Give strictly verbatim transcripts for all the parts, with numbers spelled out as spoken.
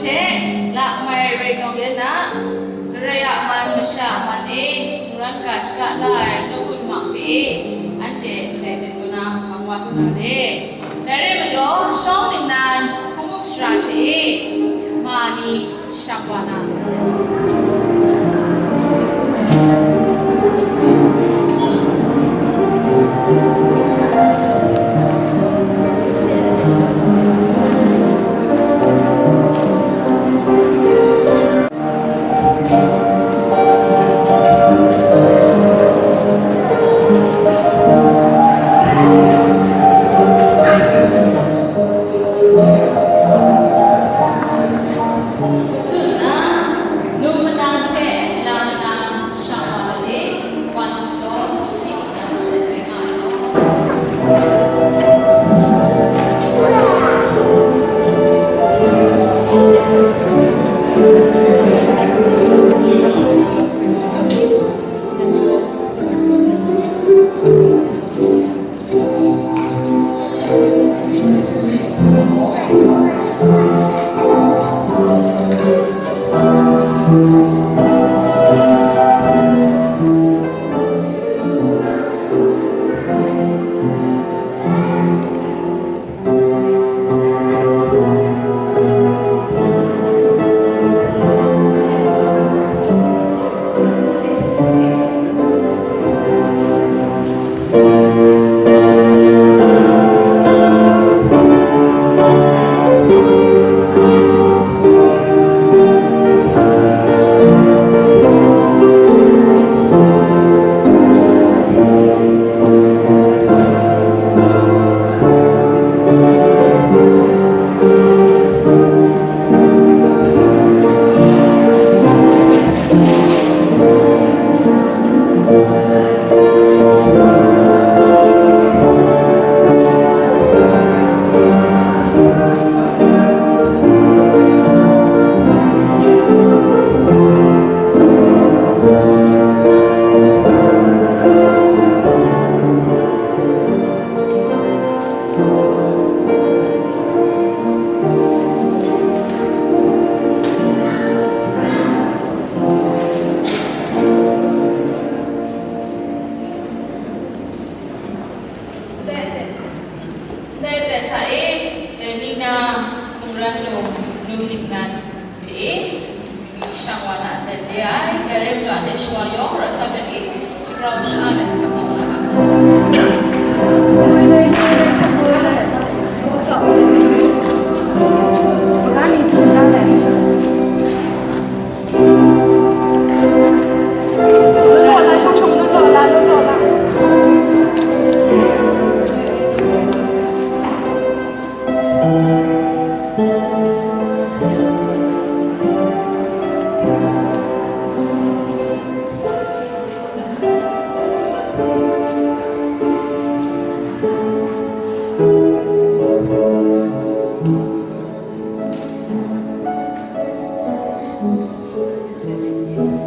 Hte, lakmai rai nawng yan na, Karai a man masha a man e, mungran ga shaka la ai nawku namang hpe, anhte ndai ten kaw na hpang wa sa na re. Dai rai majaw, shawng ningnan hpung up shara hte e, ma ni shang wa na. Matut na, num manang hte la manang shang wa ai, wan shadaw shachyi shana sat rai nga ai law. Ndai aten hta e, dai ni na mungran num, num ningnan hte e, shang wa na aten re ai, dai rai majaw, anhte shawa yawng rawt sa pyi, shagrau sha-a let hkap kau na ga.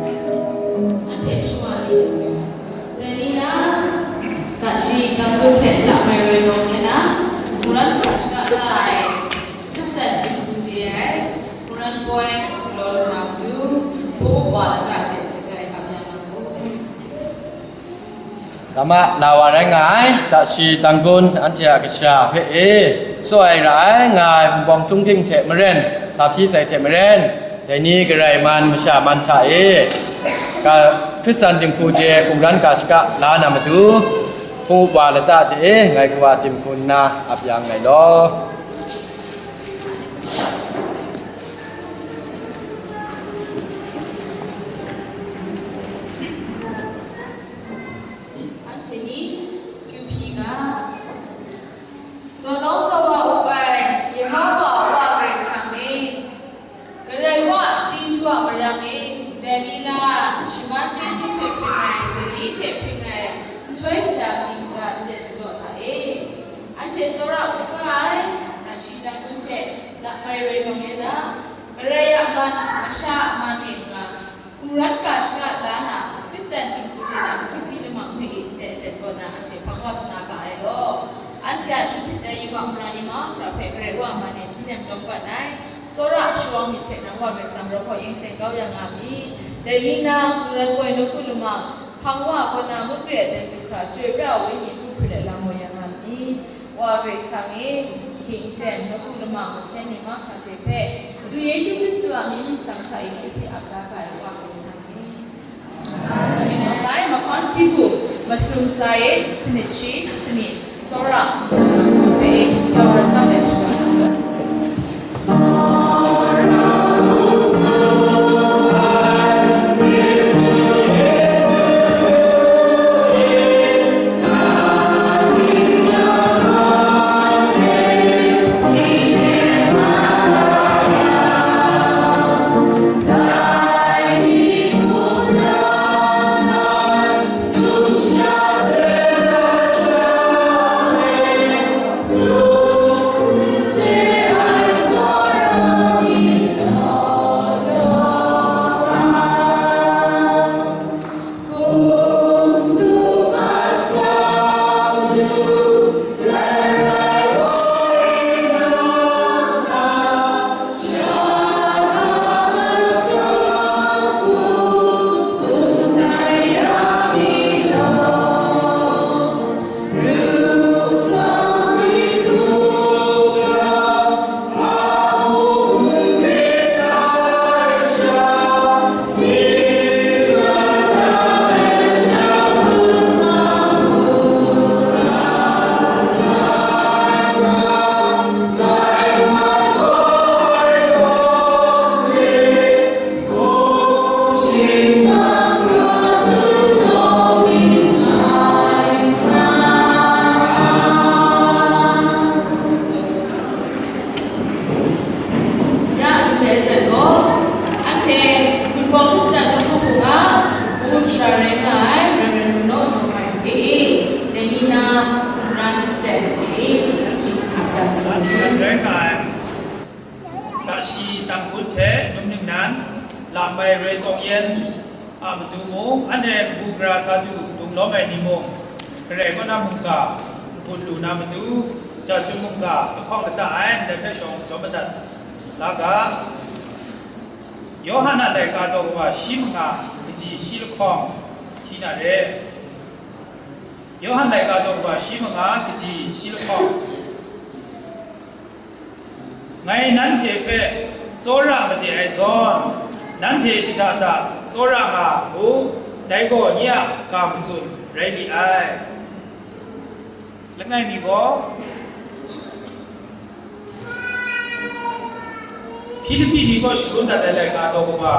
Anhte shawa ni, dai ni na, tashi, tangkun hte lakmai rai nawng yan na, mungran ga shaka la ai, Khristan dinghku de ai, mungran poi galaw lu na matu, hpung up wa lata hte kadai ap ya nga mu. Dama la wa rai nga ai, tashi, tangkun, anhte a kasha hpe e, tsaw ai ra ai, nga ai Wunpawng Htunghking hte maren, sa hpyi sai hte maren, dai ni Karai man masha man hta e, ga, Hkristan dinghku de mungran ga shaka la na matu, hpung up wa lata hte e, ngai kawa dinghku nna ap ya nngai law. Anhte ni, kyu hpyi ga. Zawn nawng zawn wa up ai Yehova a Wa Karai Kasang e, Karai Wa chyeju a marang e, dai ni na shaman chyeju hte hpring ai, dali hte hpring ai, nhtoi kaja, mali kaja, ndai galaw hta e, anhte tsawra hkrup nga ai, tashi, tangkun hte lakmai rai nawng yan na, Karai a man, masha a man e nga, mungran ga shaka la na, Hkristan dinghku hte na, madu hpyi lamang hpe e, ndai aten kaw na, anhte hpang wa sa na ga ai law. Anhte a shingkut ai yubak mara ni mahkra hpe Karai Wa a man e hpyi nem tawng bat ai. Tsawra shawng myit hte nang wa Karai Kasang rau hkaw yeng seng kau ya nga mi. Dai ni na, mungran koi nawku lamang, hpang wa kaw na, mut re ai dai du hkra, chyoi pra ai wenyi hku hkrit let lam wa ya nga mi. Wa Karai Kasang e, hkying ten, nawku lamang, hkyen ni mahkra hte hpe, Madu Yesu Hkristu a mying ningsang hta e, nanhte hpe ap da ga ai, Wa Karai Kasang e. Bai makam hti hku, masum sa e, sanit shi, sanit, tsawra, hpe, yawng rasa ai shawa. Ya, ndai dat gaw, anhte Hpunpawng Hkristan Nawku Hpung a Mungkan Sara rai nga ai Reverend Runo Nawhpai Hpe e, dai ni na, Hkungran Ten Hpe e, ahkying hkap da sa ai. Rai nga ai. Tashi Tanggun hte Num Ningnan, Lambai Roi Kawng Yen, a matu mung, anhte kabu gara sa du, dung lawm ai ni mung, Karai kaw na mungga, n-gun lu na matu, ja chyum mungga, lahkawng lata ai ndai hpe shawng jawm madat la ga. Yawhan a laika daw kaba shi manga, kaji shi lahkawng, hti na re. Yawhan laika daw kaba shi manga, kaji shi lahkawng. Ngai nanhte hpe tsawra made ai zawn, nanhte shada da tsawra nga u, dai gaw nye a ga matsun rai li ai. Langai mi gaw, Hpilipi ni kaw shangun dat ai laika daw kaba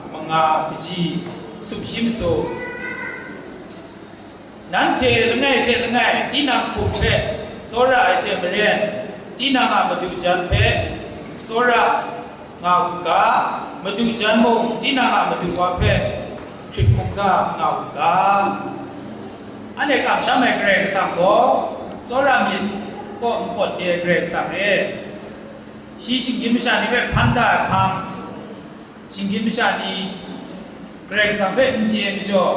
manga kaji sumshi masum. Nanhte langai hte langai, tinang hpung hpe tsawra ai hte maren, tinang a madu jan hpe tsawra nga u ga, madu jan mung, tinang a madu wa hpe hkrit hkungga nga u ga. Anhte kamsham ai Karai Kasang gaw, tsawra myit kaw n pawt de ai Karai Kasang re. Shi shinggyim masha ni hpe hpan da ai hpang, shinggyim masha ni Karai Kasang hpe n chye ai majaw,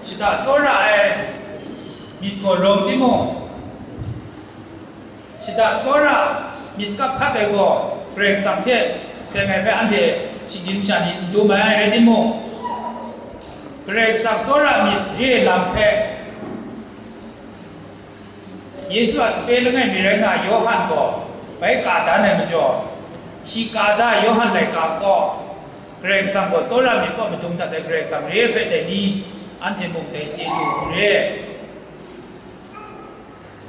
shada tsawra ai myit gaw rawng timung, shada tsawra myit kap hkat ai gaw Karai Kasang hte seng ai hpe anhte shinggyim masha ni n dum ai, rai timung, Karai Kasang tsawra myit re ai lam hpe Yesu a sape langai mi rai nga ai Yawhan gaw bai ka dan ai majaw, shi ka da ai Yawhan laika kaw, Karai Kasang gaw tsawra myit kaw madung dat ai Karai Kasang re ai hpe dai ni, anhte mung dai chye lu hku re.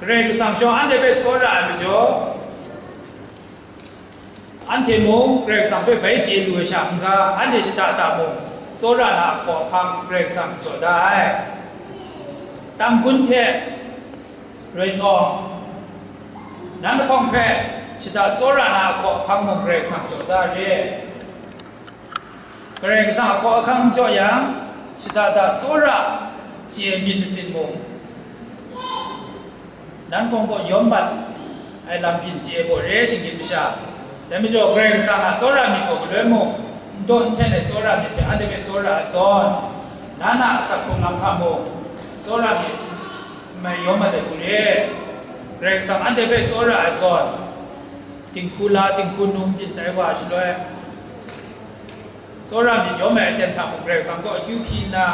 Karai Kasang shawng anhte hpe tsawra ai majaw, anhte mung Karai Kasang hpe bai chye lu ai sha n-ga, anhte shada da mung, tsawra na a hkaw ahkang Karai Kasang jaw da ai. Tanggun hte Roi Tawng, nang lahkawng hpe shada tsawra na a hkaw ahkang mung Karai Kasang jaw da re. Karai Kasang a hkaw ahkang jaw yang, shada da tsawra chye myit masin mung, nan gaw gaw yawm mat ai lam byin chye ai gaw re, shinggyim masha. Dai majaw, Karai Kasang a tsawra myit gaw galoi mung, n daw n hten ai tsawra myit hte anhte hpe tsawra ai zawn, na na a asak hkrung lam hta mung, tsawra myit n mai yawm mat ai hku re. Karai Kasang anhte hpe tsawra ai zawn, Dinghku la, dinghku num byin tai wa shaloi, tsawra myit yawm ai aten hta mung Karai Kasang kaw akyu hpyi nna,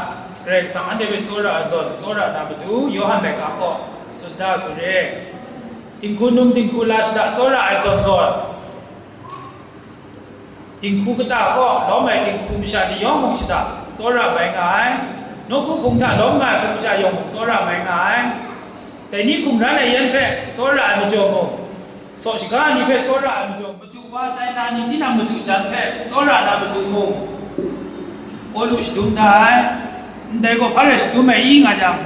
Karai Kasang anhte hpe tsawra ai zawn, tsawra na matu, Yawhan laika kaw tsun da ai hku re. Dinghku num, dinghku la shada tsawra ai zawn zawn, dinghku kata kaw lawm ai dinghku masha ni yawng mung shada tsawra mai nga ai. Nawku hpung hta lawm nga ai hpung masha yawng mung tsawra mai nga ai. Dai ni hkum ran ai yan hpe tsawra ai majaw mung, saw shaga ni hpe tsawra ai majaw mung, madu wa tai na ni tinang madu jan hpe tsawra na madu mung, Pawlu shadum da ai. Ndai gaw hpa rai shadum ai i nga jang,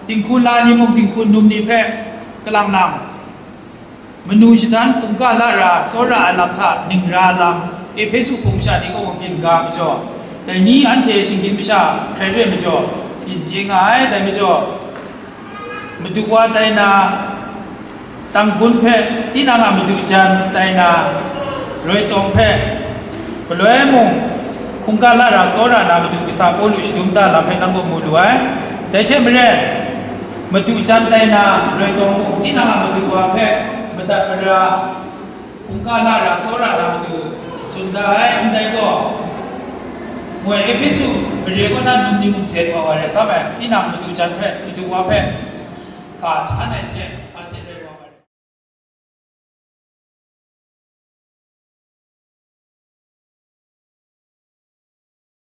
dinghku la ni mung dinghku num ni hpe kalang lang, manu shadan hkungga la ra tsawra ai lam hta ningra lam, Ehpesu hpung masha ni kaw mung byin ga majaw, dai ni anhte shinggyim masha hkrai re ai majaw, byin chye nga ai. Dai majaw, madu wa tai na, tanggun hpe, tinang a madu jan tai na, roi tawng hpe, galoi mung hkungga la ra tsawra na madu kasa Pawlu shadum da lam hpe nang kaw mu lu ai. Dai hte maren, madu jan tai na, roi tawng mung tinang a madu wa hpe madat mara, hkungga la ra tsawra na matu tsun da ai. Ndai gaw, moi Ehpesu mare kaw na num ni mung zet wa wa rai sa ai, tinang matu jan hpe, matu wa hpe, ga htan ai hte,